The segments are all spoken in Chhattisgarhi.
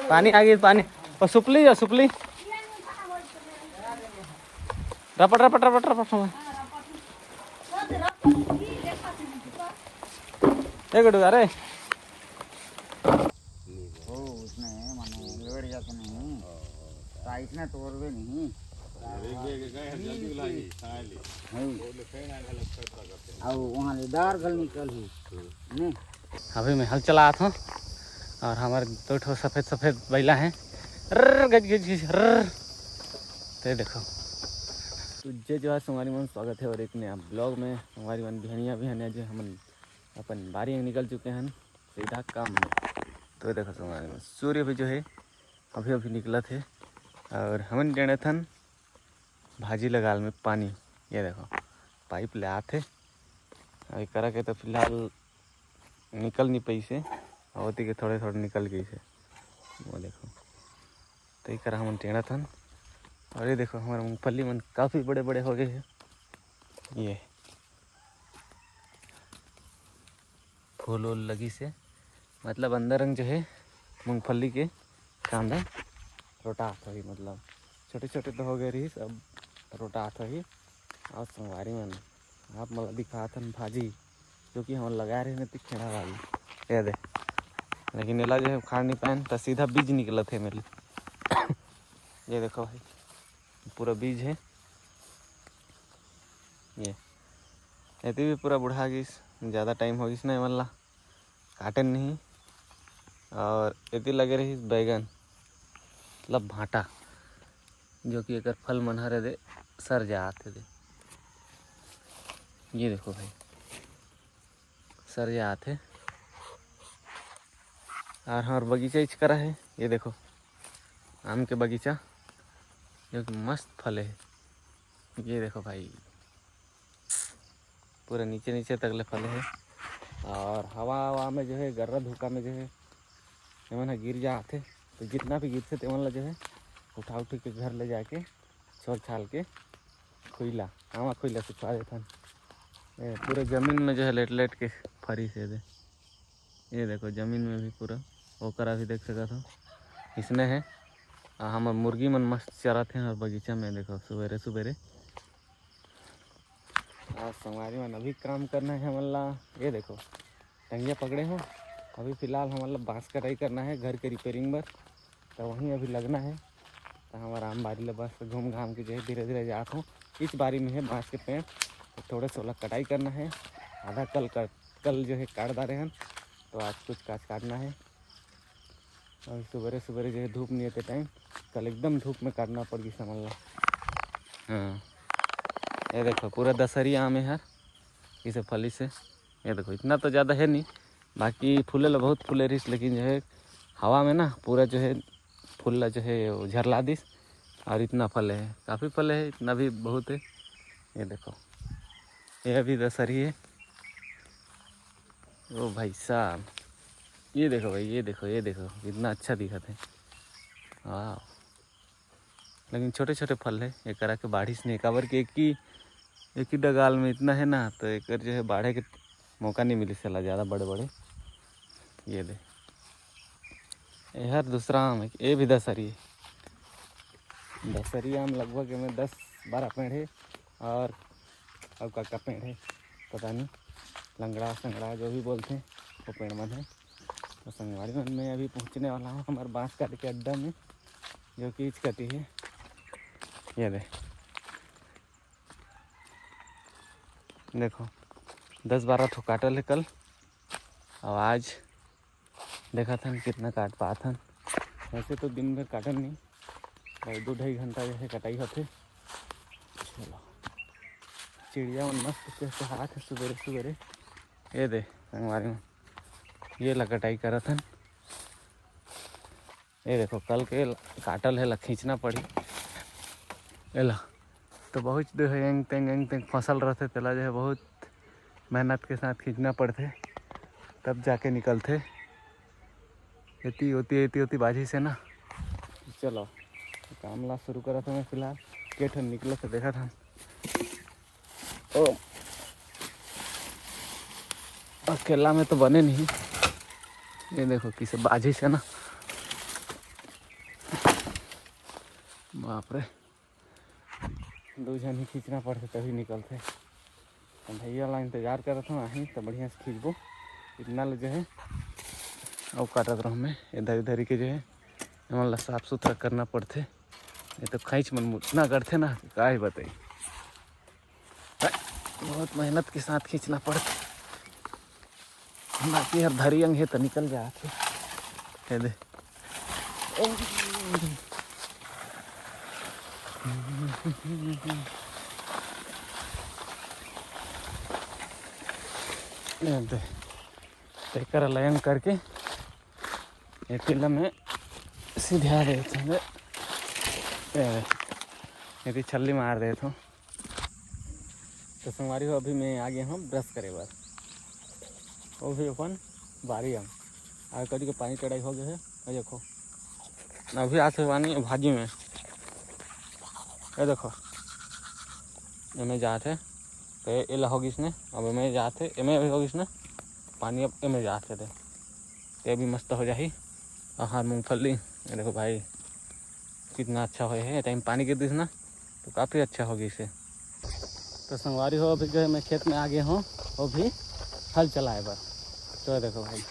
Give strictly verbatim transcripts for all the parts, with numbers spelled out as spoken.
पानी आ गई, पानी। और सुपली, और सुपली। रपट, रपट, रपट, रपट, समय। ए गुडू, अरे। ओ, उसने माने लेवड़ जाते नहीं। तो इसने तोड़वे नहीं। नहीं। अब वहाँ ले दार गल निकल ही। नहीं। अभी मैं हल चलात हूँ और हमारे दो ठो सफेद सफेद बैला हैं। रर्र, गज गज गज, रर्र। ते देखो। तो जय जोहार संगवारी मन, स्वागत है और एक नया ब्लॉग में। संगवारी मन, बिहनिया बिहनिया जो हमन अपन बारी में निकल चुके हैं सीधा काम में। तो देखो संगवारी मन, सूर्य भी जो है अभी अभी निकलत है और हमन टेंड़त हन भाजी लगाल में पानी। ये देखो, पाइप ले आत हे। अभी करा के तो फिलहाल निकल नहीं पाइस हे, और ओती के थोड़े थोड़े निकल गइस हे। वो देखो, तो ये करा हमन टेंड़त हन। और ये देखो, हमारे मूंगफली मन काफ़ी बड़े बड़े हो गए हैं। ये फूल उल लगिस हे, मतलब अंदर अंग जो है मूंगफली के कांदा रोटात होही, मतलब छोटे छोटे तो हो गए रहिस, अब रोटात होही। और संगवारी मन, आप मन ला दिखात हन भाजी, जो कि हमन लगाए रहे न, खेड़ा भाजी, ये दे। लेकिन एला जो है उखाड़ नहीं पाएन, त सीधा बीज निकलत हे मेरे। ये देखो भाई, पूरा बीज है ये। एती भी पूरा बुढ़ा गिस, ज़्यादा टाइम हो गिस ना एमन ला काटेन नहीं। और एती लगे रहिस बैगन, मतलब भांटा, जो कि एकर फल मन हर एदे सर जात हे दे। ये देखो भाई, सर जात हे। और हमार बगीचा इच करा है, ये देखो, आम के बगीचा, जो कि मस्त फले है। ये देखो भाई, पूरा नीचे नीचे तक ले फले है। और हवा हवा में जो है, गर्रा धुका में जो है, एमन ह गिर जात हे। तो जितना भी गिरथे, तेमन ला जो है, उठा उठी के घर ले जाके छोल छाल के खुइला, आमा खुइला सुखा देथन। ए, पूरे जमीन में जो है लेट लेट के फरिस हे दे। ये देखो, जमीन में भी पूरा ओकरा भी देख सकत हो, इसने है। आ हमर मुर्गी मन मस्त चरत हैं और बगीचा में देखो, सुबेरे सुबेरे। आज संगवारी मन अभी काम करना है हमन ला। ये देखो, टंगिया पकड़े हो। अभी फिलहाल हमन ला बांस कटाई करना है घर के रिपेयरिंग बर, तो वहीं अभी लगना है। तो हमारा आम बारी ला बस घूम घाम के जो है धीरे धीरे जात हूँ। इस बारी में है बांस के पेड़, तो थोड़े से ओला कटाई करना है। आधा कल कर, कल जो है काट डारे हन, तो आज कुछ काच काटना है। अभी सुबेरे सुबेरे जो है धूप नहीं आते टाइम, कल एकदम धूप में काटना पड़ गई हमन ला। हाँ, ये देखो, पूरा दशहरी आम है यार, इसे फली से। ये देखो, इतना तो ज़्यादा है नहीं, बाकी फूले ला बहुत फूले रहिस, लेकिन जो है हवा में ना पूरा जो है फूल ला जो है वो झरला दिस। और इतना फले है, काफ़ी फले है, इतना भी बहुत है। ये देखो, ये अभी दशहरी है। ओ भाई साहब, ये देखो भाई, ये देखो, ये देखो, कितना अच्छा दिखत है। वाह, लेकिन छोटे छोटे फल है, एकरा के बाढ़िस नहीं, काबर कि एक ही, एक ही डगाल में इतना है ना, तो एकर जो है बाढ़े के मौका नहीं मिलिस एला ज़्यादा बड़े बड़े। ये दे, ये हर दूसरा आम है, ये भी दशहरी है। दशहरी आम लगभग एमे दस बारह पेड़ है, और अब का का पेड़ है पता नहीं, लंगड़ा संगड़ा जो भी बोलते हैं, वो पेड़ मन है। तो संगवारी मन, मैं अभी पहुँचने वाला हूँ हमारे बांस काटे के अड्डा में, जो कि इच कती है। ये दे, देखो, दस बारह ठो काटल है कल, और आज देखत हन कितना काट पात हन। वैसे तो दिन भर काटन नहीं, और दो ढाई घंटा जैसे कटाई होथे। चलो, चिड़िया मन मस्त चहचहात है सुबेरे सुबेरे। ये दे संगवारी मन, ये ला कटाई करत हन। ये देखो, कल के काटल है ला खींचना पड़ी एला। तो बहुत जो है एंग तेंग एंग तेंग फसल रहते, तेला जो है बहुत मेहनत के साथ खींचना पड़थे, तब जाके निकलथे। एती ओती, एती ओती बाजी से ना। चलो, काम ला शुरू करत हन फिलहाल। के ठन निकलत हे देखत हन। ओ, अकेला में तो बने नहीं। ये देखो किसे बाजी से ना। बाप रे, दू झन ही खींचना पड़थे तभी निकलथे। तो भैया ला इंतजार करत हूँ, आही तो बढ़िया से खींचबो। इतना ले जो है अउ काटत रहूँ मैं, इधर इधर के जो है एमन ला साफ सुथरा करना पड़थे। ये तो खैंच मन इतना करथे ना, का ही बताई। बहुत मेहनत के साथ खींचना पड़थे। बाकी हर धरी अंग हे तो निकल जात हे। ये दे। ये दे। तेकर line करके ये टिल्ला में सीधा देत हूँ। ये दे। ये छल्ली मार देत हूँ। तो संगवारी हो, अभी मैं आ गया हूँ brush करे बर। वो भी अपन बारी अंग। आगे करी के पानी चढ़ाई हो गया है। ये देखो, अभी आथे पानी भाजी में। ये देखो, एमे जात हे। तो ये एला हो गिस ने, अब एमे जात हे, एमे भी हो गिस ने। पानी अब एमे जात हे। ये भी मस्त हो जाही। आहार मूंगफली, ये देखो भाई, कितना अच्छा होय हे। ये time पानी गिर दिस ना, तो काफ़ी अच्छा हो गिस हे। तो संगवारी हो, अभी जो है मैं खेत में आ गया हूँ, वो भी हल चलाए बर। तो देखो भाई,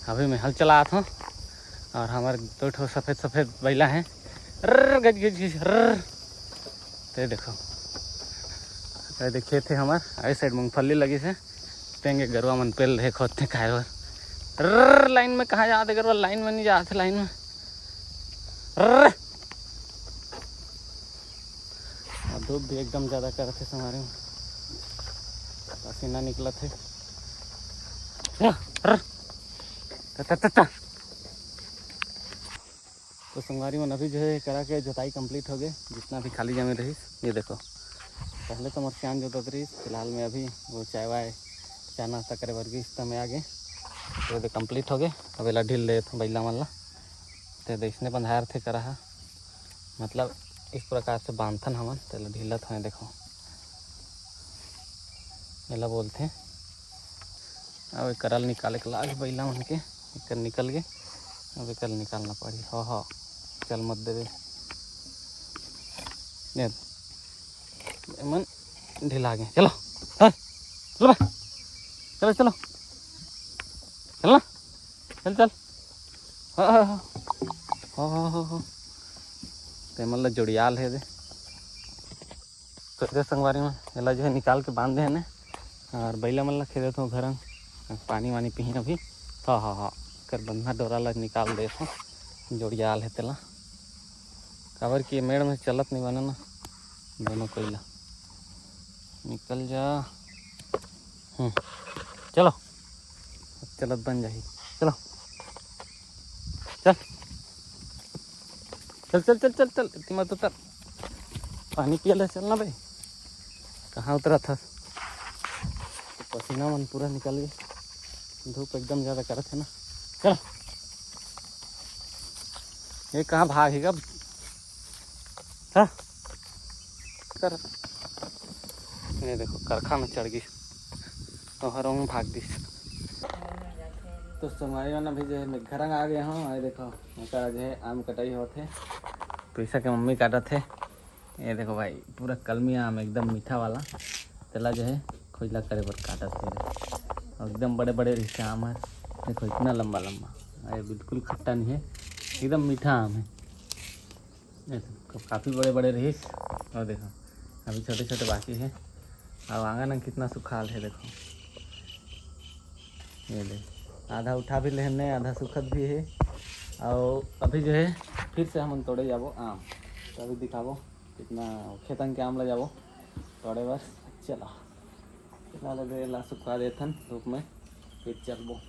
अभी मैं हल चलात हूँ और हमारे दो ठो सफेद सफेद बैला हैं। रर्र, गज गज गज, रर्र। ते देखो, ये देख खेत हे हमार, आई side मूंगफली लगिस हे। तेंगे गरुआ मन पेल रहे खोदते खाए बर। रर्र, line में कहाँ जात हे गरुआ, line में नहीं जात हे, line में। रर्र। और धूप भी एकदम ज़्यादा करत हे संगवारी हो, पसीना निकलत हे। रर्र। त, त, त, त। तो संगवारी मन, अभी जो है करा के जोताई complete हो गए, जितना भी खाली जमीन रहिस। ये देखो, पहले तो मोर सियान जोतत रहिस, फिलहाल में अभी वो चाय वाय, चाय नाश्ता करे बर गिस, त मैं आ गए। तो ये complete हो गए, अब एला ढील देत हूँ बैला मन ला। ते दे इसने बंधाए रथे करा हा, मतलब इस प्रकार से बांधथन हमन, तेला ढीलत हवे। देखो, एला बोलथे। अब एकर ल निकाले के लाग बैला मन के, एकर निकल गे। अब एकर निकालना पड़ी। हाँ, हाँ, चल मत देवे। ये, एमन ढिला गे। चलो, चल, चलो बे, चलो, चलो, चल ना, चल, चल। हाँ, हाँ, हाँ, हाँ, हाँ, हाँ, हाँ। ते मन ला जोड़ियाल हे दे। तो दे संगवारी मन, एला जो है निकाल के बांध दे हने, और बैला मन ला खेदे तो घर पानी वानी पीही अभी। हाँ, हाँ, हाँ, कर बंधा डोरा ला निकाल दे तो जोड़ियाल हे तेला, काबर कि मेड़ में चलत नहीं बने ना दोनों कोई ला। निकल जा। हम्म, चलो, अब चलत बन जाही। चलो, चल, चल, चल, चल, चल, चल, इतनी मत उतर, पानी पिए ले चल ना बे। कहाँ उतरत हस? तो पसीना मन पूरा निकल गए, धूप एकदम ज़्यादा करत हे ना। चलो, ये कहाँ भाग हे अब? हाँ? कर, ये देखो, करखा में चढ़ गई, तो हर ओंग भाग दिस। तो संगवारी मन, अभी जो है मैं घर आ गया हूँ। ये देखो, एकर जो है आम कटाई होत हे, प्रीसा के मम्मी काटत हे। ये देखो भाई, पूरा कलमी आम, एकदम मीठा वाला, तेला जो है खोइला करे बर काटत हे। और एकदम बड़े बड़े रहिथे आम हर, देखो इतना लंबा लंबा, अरे बिल्कुल खट्टा नहीं है, एकदम मीठा आम है। ये देखो, काफ़ी बड़े बड़े रहिस। और देखो, अभी छोटे छोटे बाकी है। अब आंगन में कितना सुखाल है, देखो, ये ले, आधा उठा भी लेहन ने, आधा सुखत भी है। और अभी जो है, फिर से हमन तोड़े जाबो आम, तो अभी दिखाबो कितना खेतन के आम ले जाबो तोड़े बर। चलो, चला लगे ला सुखा देथन धूप में, फिर चलबो।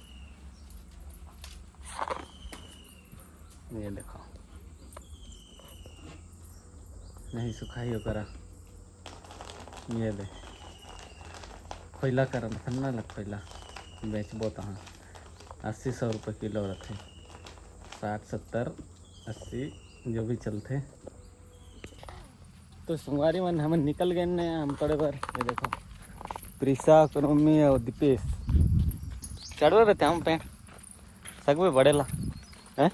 ये देखो, नहीं सुखाई ओकरा। ये दे, खोइला करन खन्ना ल खोइला बेचबो तहाँ अस्सी सौ रुपये किलो रथे, साठ सत्तर अस्सी जो भी चलथे। तो संगवारी मन, हमन निकल गए ने आम तोड़े बर। ये देखो, प्रीसा, कुरुमी और दीपेश चढ़ो रहते हम पे। सगवे बड़े ला, हैं?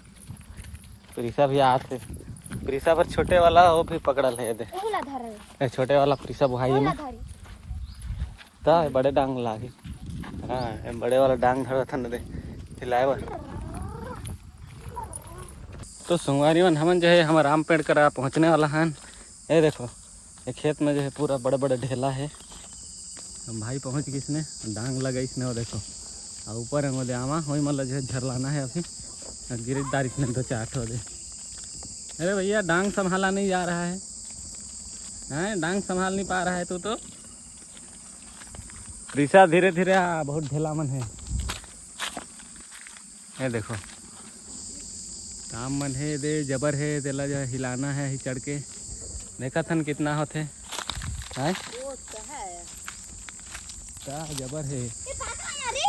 प्रीसा भी आत हे, प्रीसा बर छोटे वाला वो भी पकड़ल हे, ये दे। ओला धर। ए, छोटे वाला प्रीसा भाई ओला में। धरी। ता, ये बड़े डांग लागी। हाँ, ये बड़े वाला डांग धरत हन दे, हिलाए बर। तो संगवारी मन, हमन जो है, हमर आम पेड़ करा पहुँचने वाला हन। ये देखो, ये खेत में जो है, पूरा बड़े-बड़े ढेला है। हम भाई पहुँच गिस ने, डांग लगाइस ने, वो देखो। अउ ऊपर है, वो दे आमा, वही मतलब जो है, झरलाना है अभी। अउ गिरिस डारिस ने दो चार ठो दे। अरे भैया, डांग संभाला नहीं जा रहा है। हैं, डांग संभाल नहीं पा रहा है तू तो। प्रीसा, धीरे धीरे आ, बहुत ढेला मन है। ये देखो, काम मन हे दे, जबर हे, तेला जो हिलाना है ही चढ़ के। देखत हन कितना होथे, हैं? वो तो है। का जबर हे। ये पाका है रे।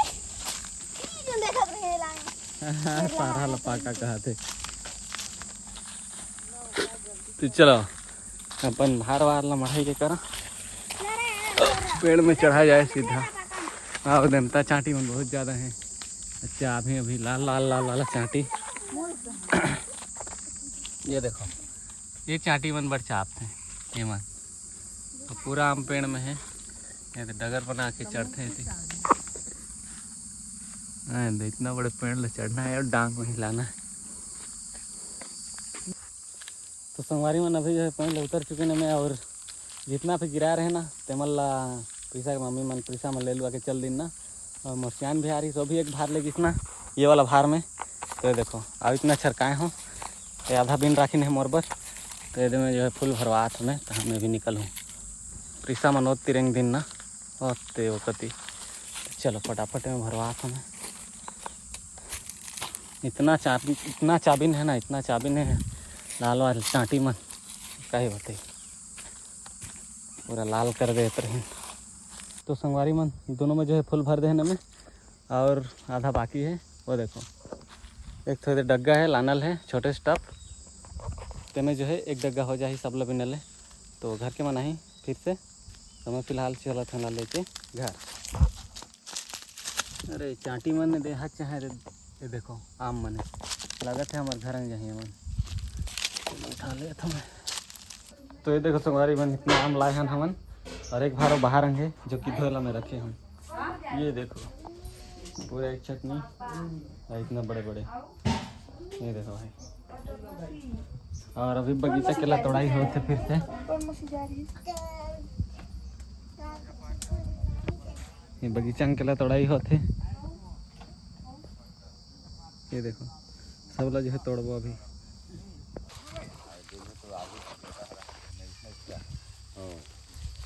ये जो देखत रहे लाए। पारा ला पाका कहत हे। तो चलो, अपन भार वार ला मढ़ाई के करा, पेड़ में चढ़ा जाए सीधा। हाँ, वो दंता चांटी मन बहुत ज्यादा हैं। अच्छा, अभी अभी लाल लाल लाल लाल चांटी। ये देखो, ये चांटी मन बड़ चापथे, ये मन तो पूरा आम पेड़ में है। ये तो डगर बना के चढ़थे, ये तो। हाँ, तो इतना बड़े पेड़ ले चढ़ना है और डांग में हिलाना है। तो संगवारी मन, अभी जो है point ले उतर चुके ना मैं, और जितना भी गिरा रहे ना, तेमन ला प्रीसा के मम्मी मन, प्रीसा मन ले लुआ के चल दिन ना। और मोर सियान भी आ रही, तो भी एक भार ले गिस ना, ये वाला भार में। तो ये देखो, अब इतना छरकाए हो, ये आधा बिन राखिन है मोर बर। तो ये दे में जो है फूल भरवात हमें, तो हमें भी निकल हूँ। प्रीसा मन ओत तिरेंग दिन ना, ओते वो कती। चलो फटाफट में भरवात हमें। इतना चाबी, इतना चाबिन है ना, इतना चाबिन है, लाल वाल चांटी मन, काहे बताई, पूरा लाल कर देत रही। तो संगवारी मन, दोनों में जो है फूल भर देहे ना मैं, और आधा बाकी है। वो देखो, एक ठो डग्गा है, लानल है, छोटे से टब, तेमे जो है एक डग्गा हो जाही सब ल बिनले। तो घर के मन आही फिर से, तो मैं फिलहाल चलत हन ला लेके घर। अरे चांटी मन ने देहा चाहे रे, ये देखो आम मन हे, लगत है हमर घर में जाही मन। चलो उठा ले तो मैं। तो ये देखो संगवारी मन, इतना आम लाए हन हमन, और एक भारो बाहर अंगे जो कि धोला में रखे हम। ये देखो पूरा एक चटनी, और इतना बड़े बड़े। ये देखो भाई, और अभी बगीचा के ला तोड़ाई होत हे फिर से। ये बगीचा के ला तोड़ाई होत हे। ये देखो, सब ला जो है तोड़बो अभी। हाँ,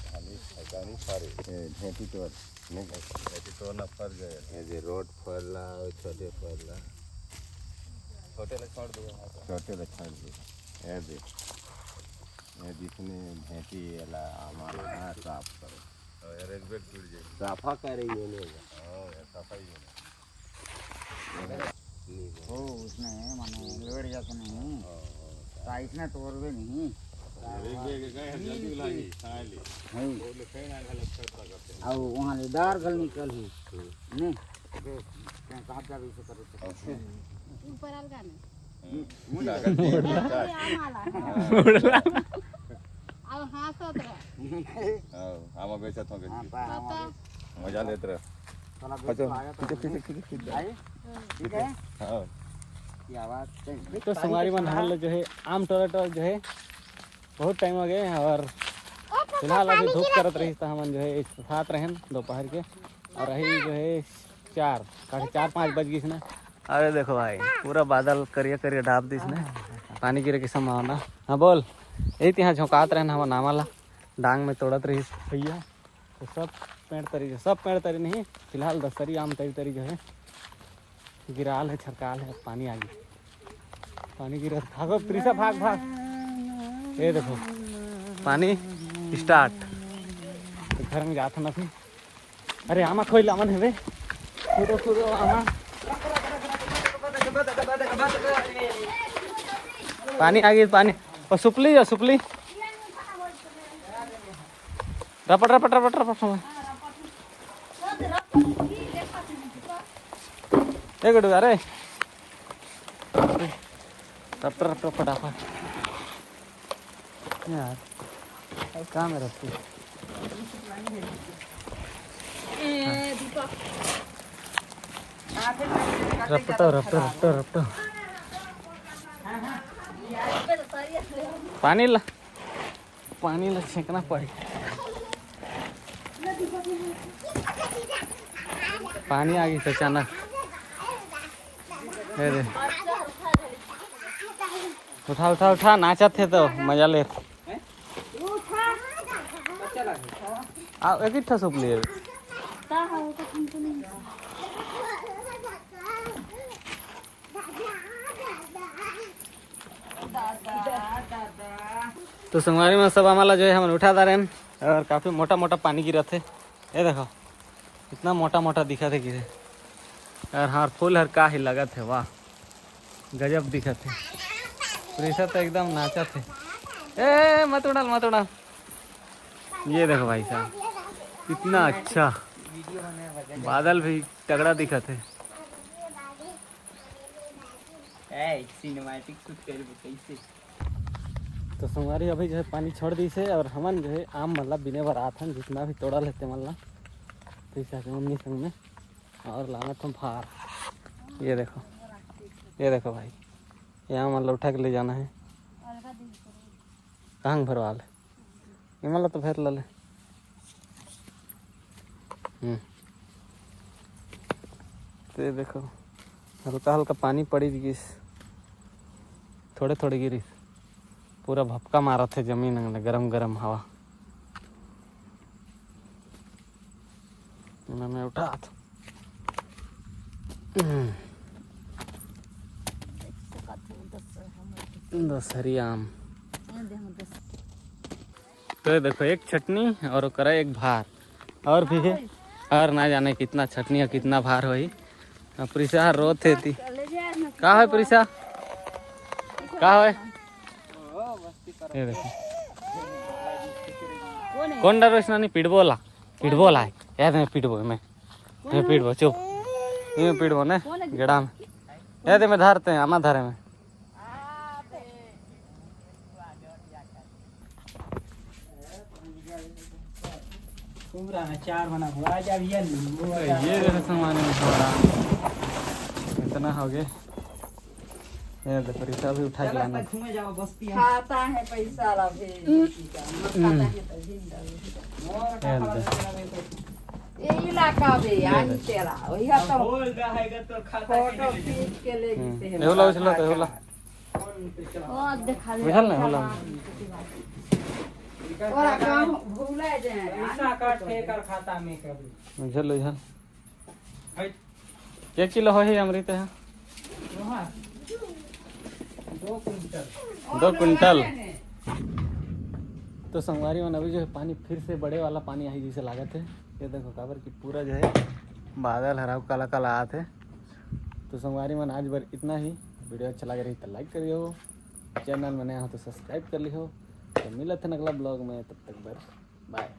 खाली फैदानी सारे। ए, भेंटी तोर, नहीं खाई। भेंटी तोर ना फर गए। ये जे रोड फर ला, वो छोटे फर ला। छोटे ला छोड़ दो, हाँ, तो। छोटे ला छोड़ दो। ये दे। ये जितने भेंटी एला आमा ला साफ करो। हाँ, यार, एक बेर टूट जाए। साफा करेंगे नहीं। हाँ, यार, साफा ही होना। ओ, उसने माने लेवड़ जाते नहीं। हाँ, हाँ। साइज ने तोड़बे नहीं। एक बेर के गए, जल्दी लागी, साए ली। हाँ। वो ले फेन आए, गलत फेर प्रकट है। अब वहाँ ले दार गल निकल ही। नहीं। देख, कहीं कहाँ जाबे इसे करे तो। ऊपर अलगा नहीं। हम्म। मुड़ लागत है। अरे, आम आला। मुड़ लागत। अब हाँ, सोच रहा। हाँ, आमा बेचत हो गए। हाँ, पा, आमा पापा। बेच। मजा लेत रहे। साला अच्छा, बेच तो आया था पीछे, पीछे, पीछे, पीछे। भाई, ठीक है? हाँ। क्या बात है? तो संगवारी मन, हमन लोग जो है आम टोरा टोरा जो है बहुत टाइम हो गए, और फिलहाल अभी धूप करत रही तो हमन जो है एक साथ रहन दोपहर के, और अभी जो है चार, साढ़े चार, पाँच बज गइस ना। अरे देखो भाई, पूरा बादल करिया करिया ढाप दिस ना, पानी गिरे के संभावना। हाँ बोल, यही तिहाँ झोंकात रहन हमन आमा ला, डांग में तोड़त रहिस भैया। तो सब पेड़ तरी जो, सब पेड़ तरी नहीं, फिलहाल दसरी आम तरी तरी जो है गिराल है, छरकाल है, पानी आ गई, पानी गिरा, भागो प्रीसा, भाग भाग। ये देखो पानी स्टार्ट। तो घर में जात ना फिर। अरे आमा खोई लामन है बे, कूदो कूदो आमा। पानी आ गई, पानी। और सुपली जा, सुपली। रपट, रपट, रपट, रपट, रपट। ए गुडू, अरे। रपट, रपट, फटाफट। यार, कहाँ में रखती? रपटो, रपटो, रपटो। पानी ला, पानी ला छेंकना पड़ी। पानी आ गई अचानक। ए दे। उठा, उठा, उठा, नाचत हे तो मजा ले। आ, एक ही ठा सूप लिए। तो संगवारी में सब आमा ला जो है हमन उठा डारेन और काफी मोटा मोटा पानी गिरत हे। ये देखो, इतना मोटा मोटा दिखत हे गिरे। और हार फूल हर का ही लगत हे, वाह, गजब दिखत हे। प्रीशा तो एकदम नाचत हे। ए, मत उड़ाल, मत उड़ाल। ये देखो भाई साहब, कितना अच्छा, बादल भी तगड़ा दिखत हे। ए, सिनेमैटिक शूट करबे कैसे? तो संगवारी अभी जो है पानी छोड़ दिस हे और हमन जो है आम मन ला बिने बर आत हन, जितना भी तोड़ल हे ते मन ला, तो इस हिसाब से मम्मी संग में और लाना तुम फार। ये देखो, ये देखो भाई, ये आम मन ला उठा के ले जाना है। कहाँ भरवा ले? इमन ला तो भर ला ले। हम्म। तो ये देखो, हल्का हल्का पानी पड़ी गिस, थोड़े थोड़े गिरिस, पूरा भपका मारत हे जमीन अंगने, गरम गरम हवा। मैं, मैं उठात। हम्म। दशहरी आम। तो ये देखो, एक छटनी और ओकरा एक भार, और भी है, और ना जाने कितना छटनी और कितना भार होही। अब प्रीशा रोत हे ती। का होय प्रीशा? का होय? ये देखो, कौन डरो इसना नहीं, पिटबो ला, पिटबो ला, याद में पिटबो मैं, मैं पिटबो, चुप, मैं पिटबो ने, गेड़ा में, याद में धरते हैं, आमा धरे में। पूरा में चार बना हुआ, आज अब ये नींबू ये देखो सामान में थोड़ा इतना हो गए। ये देखो, प्रीशा भी उठा के लाना। घूमे जाओ बस्ती में। खाता है पैसा ला भेज, हम्म। खाता है तो जिंदा। ये देखो। ये इलाका में ये आई देखो। तेरा, वही तो बोल रहा है कि तो खाता फोटो खींच के ले हम्म। जैसे ये होला, उछला तो होला। वो देखा ले। बुझल ना, होला। ओरा काम भूला जाए। पैसा काट के एकर खाता में कर दे। बुझल, बुझल। हट। एक किलो होही अमृत है। वहाँ। दो कुंटल। दो कुंटल। तो संगवारी मन, अभी जो है पानी फिर से बड़े वाला पानी आई जैसे लागत है। ये देखो, काबर कि पूरा जो है बादल हराव काला काला आत है। तो संगवारी मन, आज बर इतना ही। वीडियो अच्छा लगे रही तो लाइक करियो, चैनल में नया हो तो सब्सक्राइब कर लिहो। तो मिलत है अगला ब्लॉग में, तब तक बर बाय।